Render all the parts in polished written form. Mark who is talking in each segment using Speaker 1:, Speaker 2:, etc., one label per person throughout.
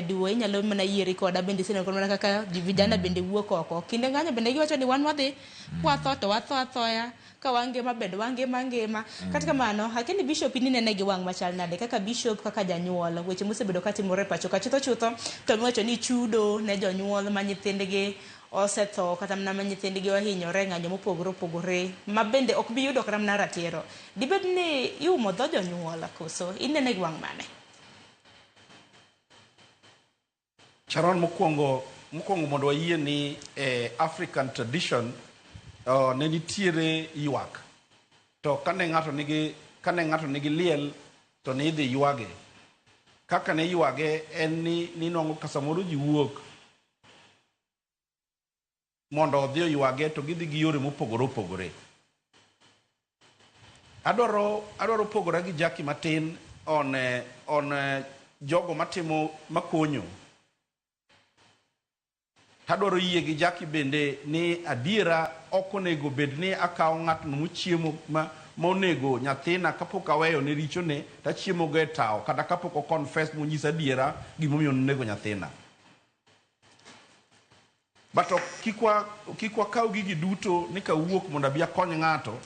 Speaker 1: Duo inyalo mana yieri koda bende iseneno mana kaka vijana bende wuok oko. Kinde ng'anyo bende giwacho ni wan wadhi kwatho to watho athoya ka wangima bende wangima ngima. Kata kamano, akia ni bishop in inene gi wang' machal nade kaka bishop kaka janyuol weche mosebedo katimore e pacho ka chutho chutho to miwacho ni chudo ne jonyuol ma nyithindgi osetho kata mana ma nyithindgi ohinyore e ng'anyo mopogore opogore ma bende ok bi yudo kata mana ratiro. Dibed ni iumo dho jonyuol koso inene gi wang' mane?
Speaker 2: Sharon, mokwongo mokwongo mondo wayie ni e African tradition ne nitiere ywak. To kane ng'ato nigi liel to ne idhi ywage. Kaka ne ywage en ni ninwang'o ka samoro ji wuok mondo odhi oywage to gidhi gi yore mopogore opogore. Adwaro pogora gi Jackie matin on jogo matimo makonyo. Tadwaro yie gi Jackie bende ni adiera ok onego bed ni akawo ng'atno mochiemo ma onego nyathina kapok aweyo ne richone tachiemo go e tawo kata kapok o confess monyisa adiera gimomiyo nonego nyathina. But ok kik wakaw gigi duto ni kawuok mondo abi akony ng'ato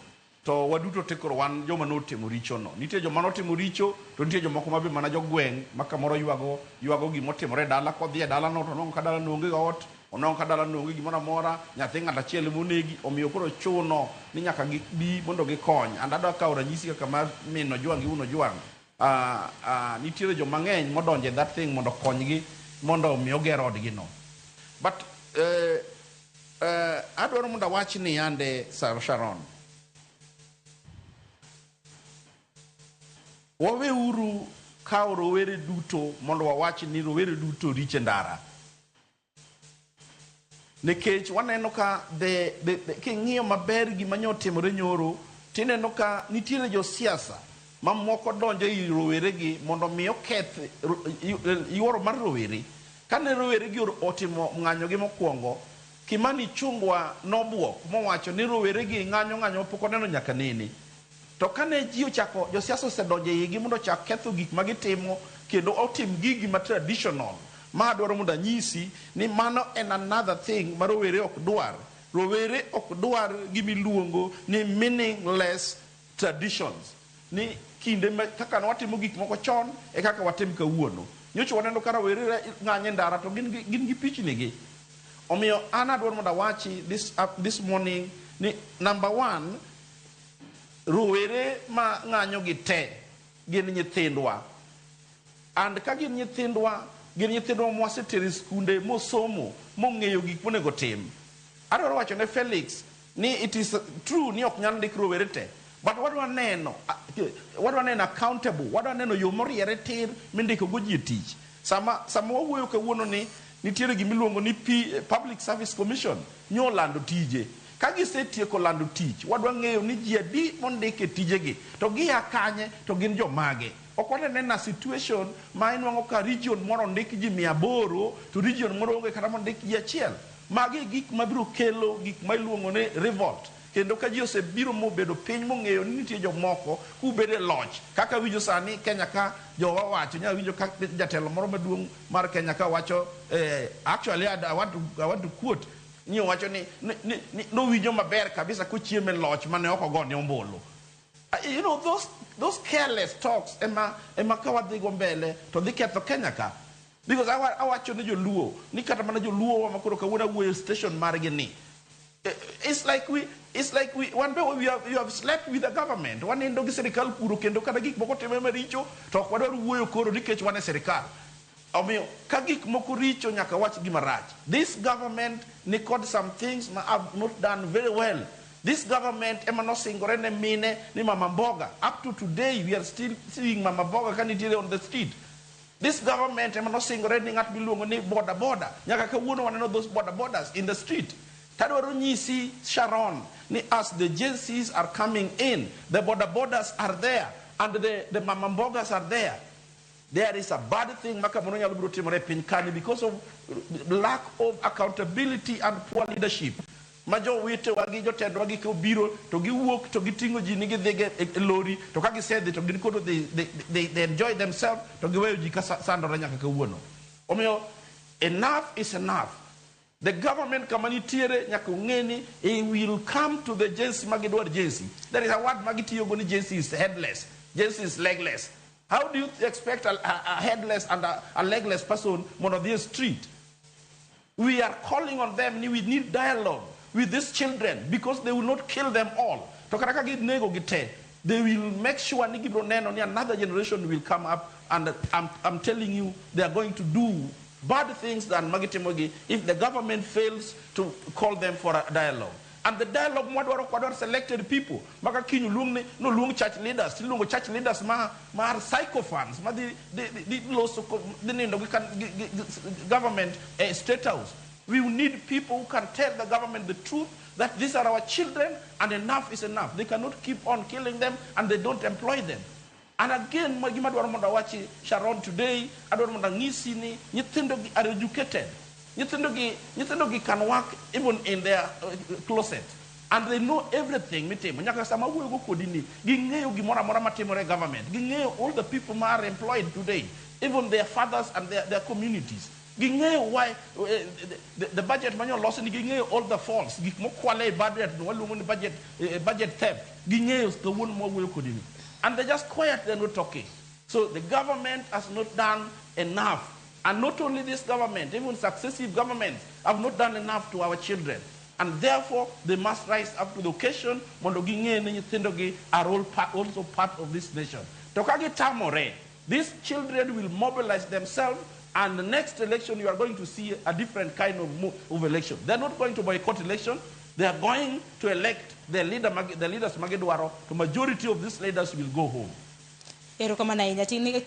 Speaker 2: to waduto te koro wan joma notimo richo no. Nitie joma notimo richo to nitie jomoko ma be mana jogweng' ma kamoro ywago gimotimore e dala kodhi e dalano to onwang'o ka dalano onge ot, onwang'o ka dalano onge gimoro amora, nyathi ng'ato achiel ema onegi, omiyo koro chuno ni nyaka gibi mondo gikony. And adwa kawo ranyisi kaka mar min Ojwang' gi wuon Ojwang'. Nitiere joma ng'eny modonjo e that thing mondo okonygi mondo omi oger odgi no. But adwaro mondo awach ni yande Sharon. Waweuru kawo rowere duto mondo wawach ni rowere duto richo e ndara. Nikech waneno ka king'iyo maber gima nyo otimore nyoro, tineno ka nitiere josiasa mamoko donjo ei rowere gi mondo mi oketh yuoro mar rowere. Kane rowere gi otimo ng'anyo gi mokwongo, Kimani Ichung'wa nobuok mowacho ni rowere gi ng'anyo ng'anyo mapok oneno nyaka nene. To kane ji ochako, josiasa osedonjo e igi mondo ochak ketho gik ma gitimo kendo otim gigi ma traditional. Ma adwaro mondo anyisi ni mano en another thing ma rowere ok dwar. Rowere ok dwar gimiluongo ni meaningless traditions. Ni kinde ma kaka ne watimo gik moko chon e kaka watim kawuono. Nyocha waneno ka rawere ng'anyo e ndara to gin gi pichni gi. Omiyo an adwaro mondo awachi this morning ni number one, rowere ma ng'anyo gi te gin nyithindwa. And ka gin nyithindwa, gin nyithindwa mwasetero e skunde mosomo, mong'eyo gik monego tim. Adwaro wacho ne Felix ni it is true ni ok nyal ndik rowere te. But wadwa neno accountable, wadwa neno yo moriere tir mindiko go ji e tich. Sama wawuoyo kawuono ni nitiere gimiluongo ni Public Service Commission nyo lando tije. Ka gisetieko lando tich, wadwa ng'eyo ni ji adi mondik e tijegi, to gia kanye, to gin jomage. Ok wanena situation ma inwang'o ka region moro ondik ji 800 to region moro onge kata mondik ji achiel. Magi e gik mabiro kelo gik ma iluongo ni revolt. Kendo ka ji osebiro mobedo piny mong'eyo ni nitie jomoko kubedo e loch kaka winjo sani Kenya ka jowa wacho nya winjo ka jatelo moro maduong' mar Kenya ka wacho actually I want to quote ni owacho ni nowinjo maber kabisa kochiemo e loch mane ok ogone ombulu. Those careless talks ema ka wadhi go mbele to dhi ketho Kenya ka. Because awacho ni joluo, ni kata mana joluo wa makoro kawuono awuoyo e station margi ni. It's like we, wan be we have slept with the government. Wanindo gi sirikal kuro kendo kata gik moko timore maricho to ok wadwar wuoyo koro nikech wan e sirikal. Omiyo ka gik moko richo nyaka wach gima rach. This government ni kod some things ma have not done very well. This government ema nosingore ne mine ni mama mboga. Up to today we are still seeing mama mboga ka nitiere on the street. This government ema nosingore ni ng'at miluongo ni boda boda. Nyaka kawuono waneno those boda bodas in the street. Tadwaro nyisi Sharon ni as the Gen Zs are coming in, the boda bodas are there and the mama mbogas are there. There is a bad thing ma kamoro nyalo biro timore e piny kani because of lack of accountability and poor leadership. Ma jowetewa gi jotendwa gi kobiro to giwuok to giting'o ji ni gidhi e lori to ka gisedhi to gin koro they enjoy themselves to giweyo ji ka sandore nyaka kawuono. Omiyo enough is enough. The government kama nitiere nyaka ong'e ni it will come to the Gen Z magidwar Gen Z. There is a word magitiyogo ni Gen Z is headless, Gen Z is legless. How do you expect a headless and a legless person mondo odhi e street? We are calling on them ni we need dialogue with these children because they will not kill them all. To kata ka ginego gi te, they will make sure ni gibiro neno ni another generation will come up, and I'm telling you they are going to do bad things than magitimogi if the government fails to call them for a dialogue. And the dialogue mwadwaro, kwadwaro selected people. Maka kiny luong ni no luong church leaders, tiluongo church leaders ma mar sycophants ma dhi loso dhi nindo gi government state house. We need people who can tell the government the truth that these are our children and enough is enough. They cannot keep on killing them and they don't employ them. And again, gima dwaro mondo awachi, Sharon, today, adwaro mondo ang'isi ni nyithindo gi are educated. Nyithindo gi can work even in their closet. And they know everything mitimo. Nyaka sama awuoyo go kodi ni, ging'eyo gimoro amora matimore e government. Ging'eyo all the people ma are employed today, even their fathers and their communities. Ging'eyo why the budget manyo losi ni, ging'eyo all the faults. Gik mokwale e budget no waluongo ni budget theft. Ging'eyo kawuono mwawuoyo kodi ni. And they're just quiet, they're not talking. So the government has not done enough. And not only this government, even successive governments have not done enough to our children. And therefore, they must rise up to the occasion mondo ging'e ni nyithindogi are all part, also part of this nation. To ka gitamore, these children will mobilize themselves, and the next election you are going to see a different kind of election. They're not going to boycott election. They are going to elect the leader, the leaders magidwaro. The majority of these leaders will go home.
Speaker 1: Erokamano ahinya. Kinde.